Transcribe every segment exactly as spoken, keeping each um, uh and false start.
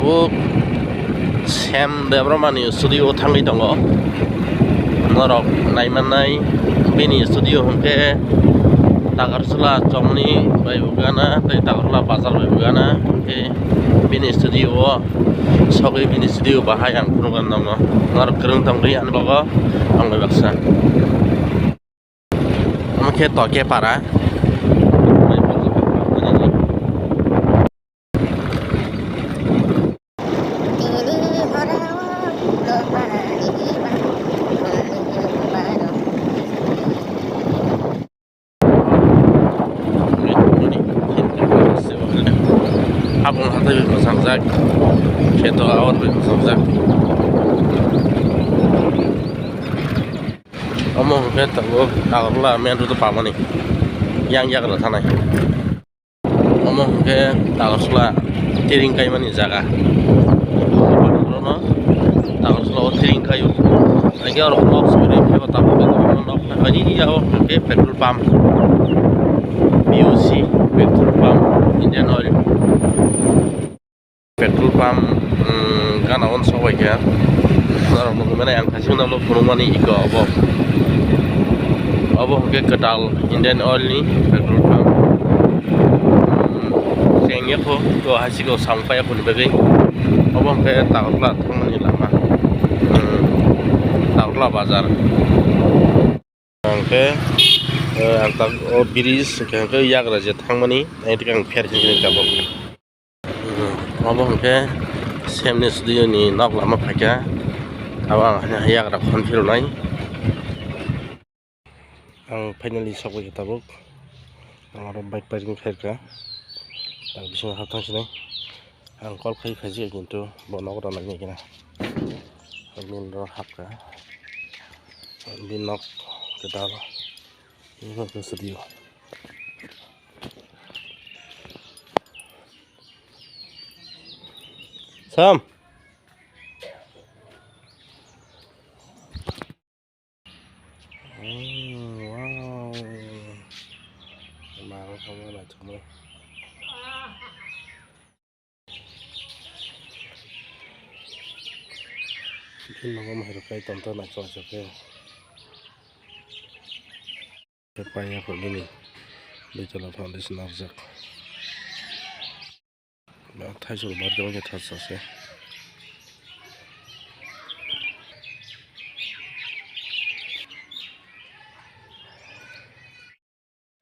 Bo Sam Debbarma ni studio o thangwi tongo. Norok naimannai bini studio hwnkhe Takarjala chongni bai bo gana tei Takarjala bazar bai bo gana, hwnkhe bini studio o sogwi bini studio bahai ang phunukna nangno. Norok kwrwng tongwi ani bagwi tongwi baksa. Omo khe Toke para. Habung hathai bai mwchangjakjak, kheto aor bai mwchangjakjak. Omo hwnkhe tabuk Agartala main road o pamani yang yagra thanai. Omo hwnkhe Takarjala tiring kaimani jaga. Takarjala o tiring kaio. Hwnkhe oro nok sogwi phaibo tabuk nok thangkani ya o hwnkhe petrol pump. P O C petrol pump, Indian Oil. Petrol pump, um, gana on sok bai kha. Norok nugwi mano ang kaisa nalo phunukmani iko obo. Obo hwnkhe kwtal Indian Oil ni petrol pump. Um, cheng ya kho, to hasi ko samung paya kho ni bagwi. Obo hwnkhe Takarjala thangmani lama. Um, Takarjala bazar. Hwnkhe, eh, ang tak o bridge hwnkhe yagra je thangmani, ang thik ang pher khe tabuk. Obo hwnkhe Sam ni studio ni nok lama phaikha. Abo ang haino yagra khon phirwnai. Ang finally sokbaikha tabuk. Ang oro bike parking khairokha. Ang bisingo hapthang sinai. Ang call khai khaijak kintu bo nogo rw naikhe na. Bini oro hapkha. Bini nok kwtal. Bini nok studio. Sam. Oh, wow. Maro kamo naithokma. Bini nogo mairok kai tonto naithok naithok khe. Paiya kho bini duitala foundation narwkjak. Ba thaisok bar khe thasa se.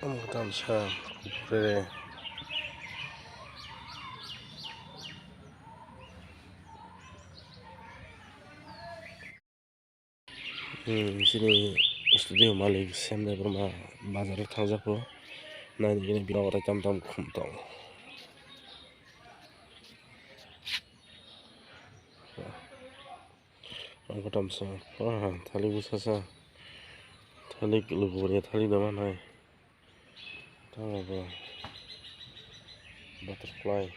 Omo tamsa kuphure. Hmm, chini studio malik Sam Debbarma bazar o thangjakgo. Naina gini bini oro tam tam khum tongo. Ang kotom sa, ah, thalik bwsa sa, thalik luku ni thalik dama nai. Tamo bo butterfly.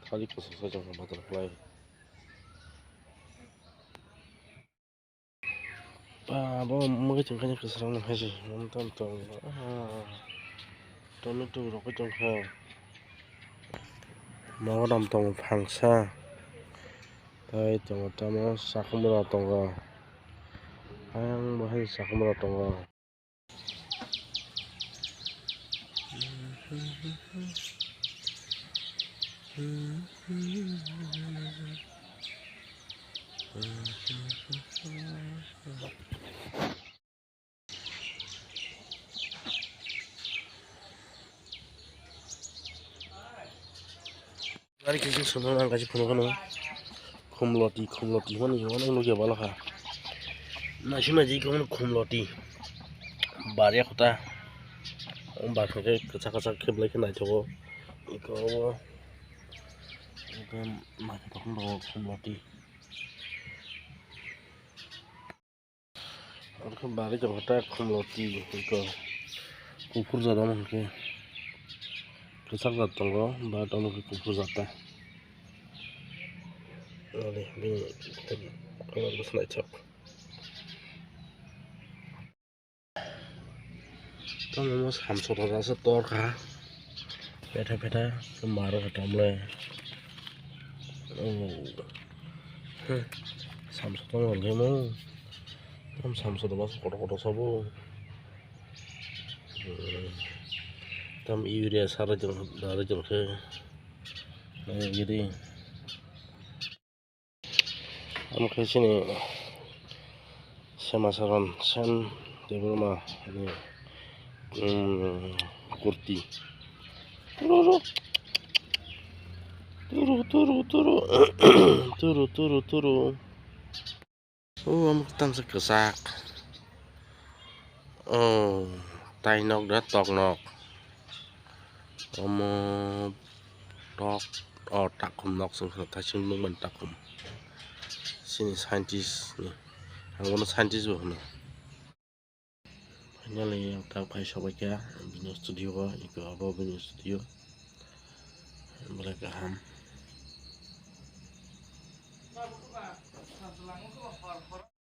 Thalik kwchwng sa jang butterfly. Ba, bo mwkhai tong khe kwchwrang hai se, nwng tamo tong, ah, tomato rok tong kha. Mogodam tongo phangsa, tei tongo tamo sakhumra tongo, ayang bo hai sakhumra tongo. Ari khe sing swnamwi ang kaisa phunukgwno, khumloti, khumloti hwnwi hwnwi nukya bwlakha. Naisingmani iko hwnwi khumloti. Bariya kota. Baksa khe kwchak kwchak khe belai khe naithogo. Iko, iko naithothok wng tongo khumloti. Oro khe bari tongo ta khumloti iko kuphur jora hwnkhe kwchak jat tongo, ba tongo khe kuphur jat ta. Nari bini colour bo naithok. Tamo samsok rok aswk tor kha. Petha petha maro khe tamle. Oh. Samsa tong hwnkhe mo. Tam samsa do mas kotor kotor sabo. Tam urea sara jong dara jong khe. Gidi. Omo khe chini Sema Saran Sen Debbarma ni, um, kurti. Turu, turu, turu, turu, turu, turu, turu. O, omo tamsa kwchak. O, tai nok da tok nok. Omo tok, o, takhum nok song song thasing nukmani takhum. Chini scientist ni. Ang bono scientist bo hwno. Finally, ang tak phai sobaikha bini studio o, iko abo bini studio. Belai kaham.